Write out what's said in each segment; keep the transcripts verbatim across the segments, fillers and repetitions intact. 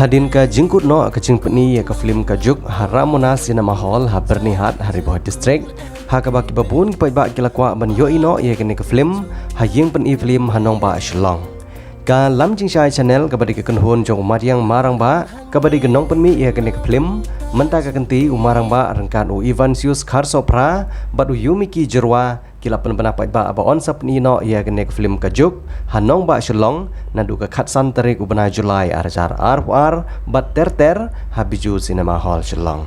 Hadien ka jingkut noh ka jingpyni ïa ka film Ka Juk ha Ramona Cinema Hall ha Byrnihat ha Ri Bhoi District, ha kaba kiba bun ki paidbah ki la kwah ban ïohi noh ïa kane ka film ha ïing pyni film ha nongbah Shillong. Ka Lam Jingshai Channel kaba dei ka kynhun jong u Mariang Marangbah kaba dei ka nongpynmih ïa kane ka film, mynta ka kynti u Marangbah ryngkat u Ivansius Kharsohphra bad u Yumiki Jyrwa ki la pynbna paidbah ba yn sa pyni noh ïa kane ka film Ka Juk ha nongbah Shillong naduh ka khatsan tarik u bnai July ar hajar arphew ar bad ter ter ha Bijou Cinema Hall Shillong.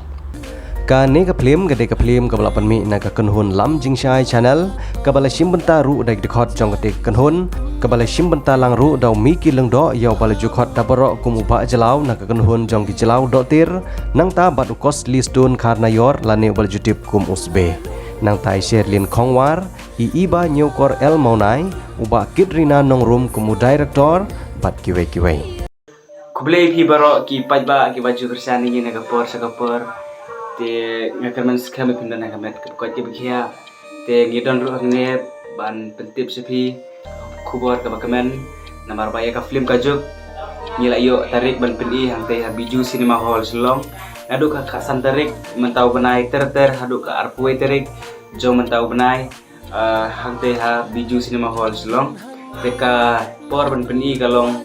Kane ka film ka dei ka film kaba la pynmih na ka kynhun Lam Jingshai Channel kaba la shim bynta ruh da ki dkhot jong kata ka kynhun kaba la shim bynta lang ruh da u Miki Lyngdoh ïa uba la ju khot da baroh kum u Bah Jlaw na ka kynhun jong ki Jlaw Dohtir, nangta bad u Costly Stone Kharnaior lane uba la ju tip kum u Sbe. Nangta i Sherlyn Khongwar, i Iba Ñiewkor L Mawnai, u Bah Kitrina Nongrum kum u director bad kiwei kiwei. Khublei phi baroh ki paidbah kiba ju kyrshan ïa ngi na ka por sha ka por. Te nga kyrmen skhem ba phin don ha ka met ka koit ka khiah. Te ngi don ruh hangne ban pyntip sha phi khubor kaba kmen namar ba ïa ka film Ka Juk ngi la ïoh tarik ban pyni hangtei ha Bijou Cinema Hall Shillong naduh ka khatsan tarik mynta u bnai ter ter haduh ka arphew wei tarik jong mynta u bnai, ah, hangtei ha Bijou Cinema Hall Shillong. Te ka por ban pyni ka long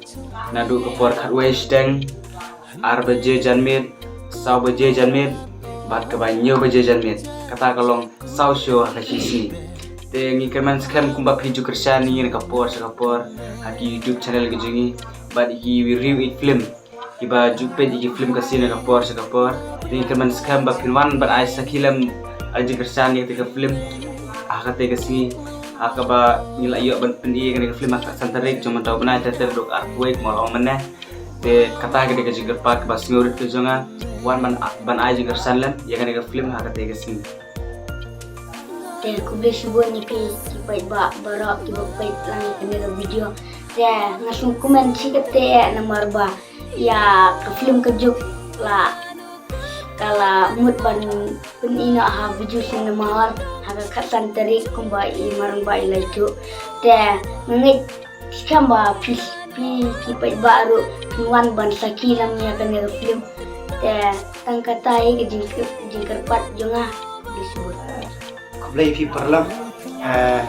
naduh ka por khatwei shiteng, ar baje janmiet, saw baje janmiet bad kaba hynñiew baje janmiet. Kata ka long saw show ha ka shi sngi. Te ngi kyrmen skhem kumba phi ju kyrshan ïa ngi na ka por sha ka por ha ki YouTube channel ki jong ngi bad ki review ïa ki film kiba ju peit ïa ki film ka sngi na ka por sha ka por. Te ngi kyrmen skhem ba phin wan ban ai sakhi lem ai jingkyrshan ïa kata ka film ha kata ka sngi ha kaba ngi la ïoh ban pyni ïa kane ka film ha ka khatsan tarik jong mynta u bnai ter ter haduh ka arphew wei kumba la ong mynne. Te kata ka dei ka jingkyrpad kaba sngewrit ka jong nga, wan ban, ban ai jingkyrshan lem ïa kane ka film ha kata ka sngi. Te khublei shibun ïa phi ki paidbah baroh kiba peit lang ïa kane ka video. Te nga sngewkmen shi katei namar ba ïa ka film Ka Juk la ka la mut ban pyni noh ha Bijou Cinema Hall ha ka khatsan tarik kumba i Marangbah i la ïathuh. Te nga ngeit skhem ba phi, phi ki paidbah ruh phin wan ban sakhi lem ïa kane ka film. Te tang kata hi ka jingkyr-, jingkyrpad jong nga. Khublei shibun. Khublei phi paralok. Eh,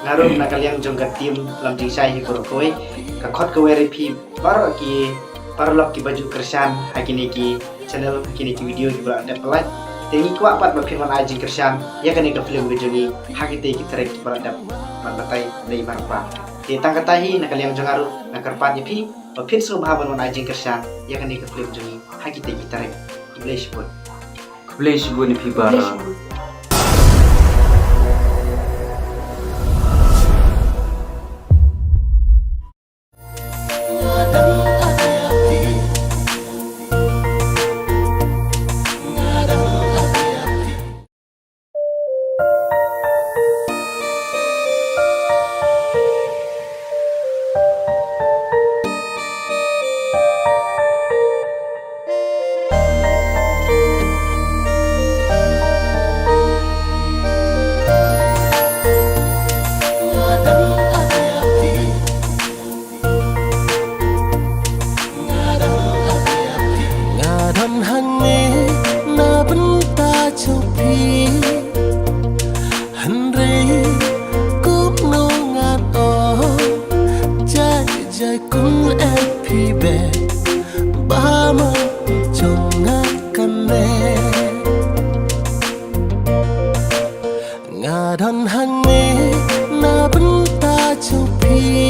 nga ruh na ka liang jong ka team Lam Jingshai hi baroh kawei, ka khot kawei ruh ïa phi baroh ki paralok kiba ju kyrshan ha kine ki channel, ha kine ki video kiba la dep pyllait. Te ngi kwah pat ba phin wan ai jingkyrshan ïa kane ka film ka jong ngi ha kitei ki tarik kiba la dep ban batai da i Marangbah. Te tang kata hi na ka liang jong nga ruh nga kyrpad ïa phi ba phin sngewbha ban wan ai jingkyrshan ïa kane ka film jong ngi ha kitei ki tarik. Khublei shibun. Khublei shibun ïa phi baroh. Nga don hangne na bynta jong phi. Hynrei kumno ngan ong, jai jai kun eh phi bad ba ma jong nga kane. Nga don hangne na bynta jong phi.